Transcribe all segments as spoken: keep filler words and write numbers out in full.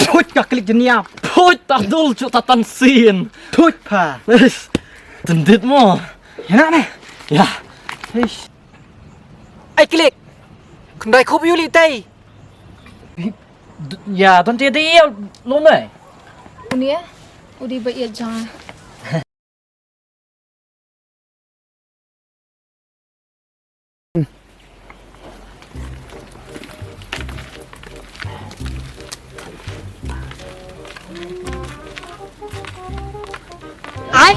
Phuit ka klik jenia. Phuit ta dul chu ta tan sin. Phuit pha. Tendit mo. Ya na ne. Ya. Eish. Ai klik. Khyndai khup ïu li tei. Ya, don te de ïa lo ne. Uni ya. Udi ba ïa jang. Ai.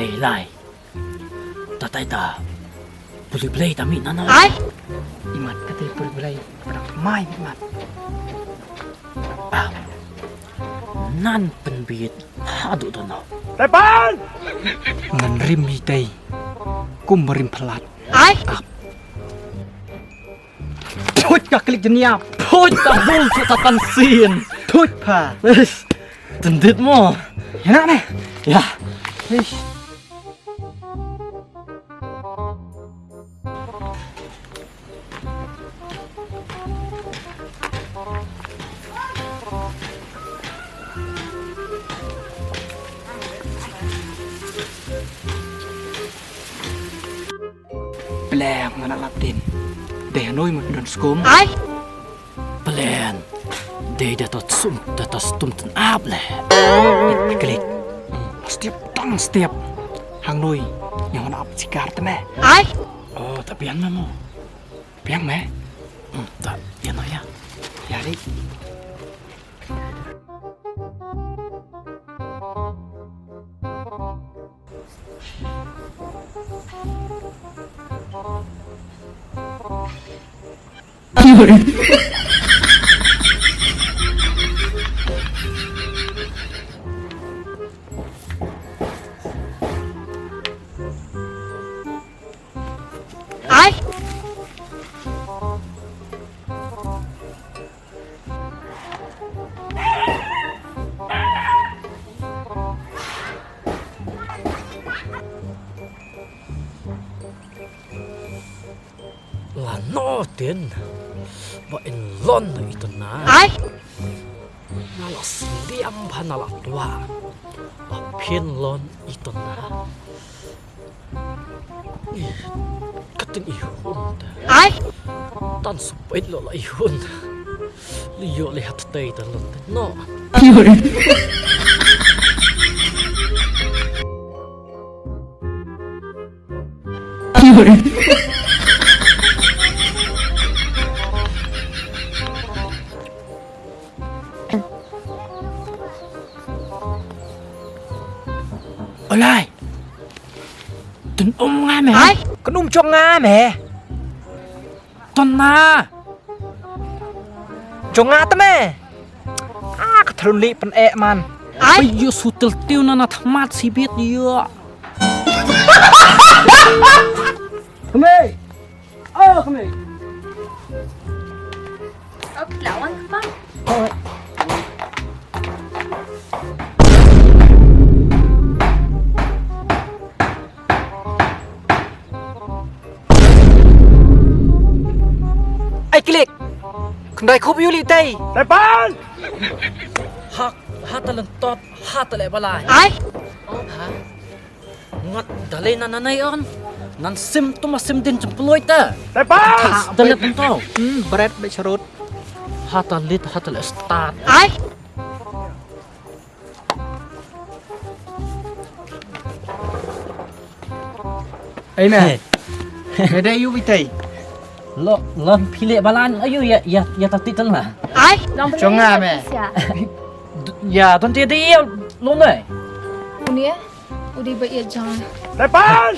Ei lai. Ta tai ta. Puli blei ta mi nana. Ai. Imat kate puli blei. Prak mai imat. Ah. Nan penbit hadu dono. Tepan. Ngan rim mi tei. Kum rim phalat. Ai. Ap. Phuit ka klik jenia. Phuit ta dul chu ta tan sin. Phuit pha. Tendit mo. Ya na ne. Ya. Eish. Pleng nga na lap din. Dei hanoi mut don skum. Ai. Pleng. Dei da ta sum da ta stum ten ap le. Klik. Step tang step. Hangnoi. Nyaw na ap sikar te me. Ai. Oh, ta pian me mo. Pian me. Hmm, ta pian ya. Ya ri. Ai. La no tin ba in lon na itona. Ai. Na la sliang ba na la tua. Ba phin lon itona. Katin i hun ta. Ai. Tan supait lo la i hun. Li yo le hat tei ta lon ta no. Olai. Tun um nga me. Ai, kan um jong nga me. Tun na. Jong nga te me. Ah, ka thrun li pen e man. Ai. Yu sutil tiu na na thmat sibit yu. Kemei. Oh, kemei. Ok, lawan kepang. Ai klik. Khyndai khup ïu li tei. Tepan. Ha, ha ta len tot, ha ta le balai. Ai. Ha. Ngat dalei nan nanai on. Nan sim tuma sim din jemploy ta. Tepas. Dalei pun tau. Hmm, bret be sharut. Hata lit hata le start. Ai. Ai me. Me dei yu bitai. Lo lon phile balan ayu ya ya ya tati tan la. Ai. Chonga me. Ya don te dei ya lo ne. Unia. Udi ba ïa jong. Tepan!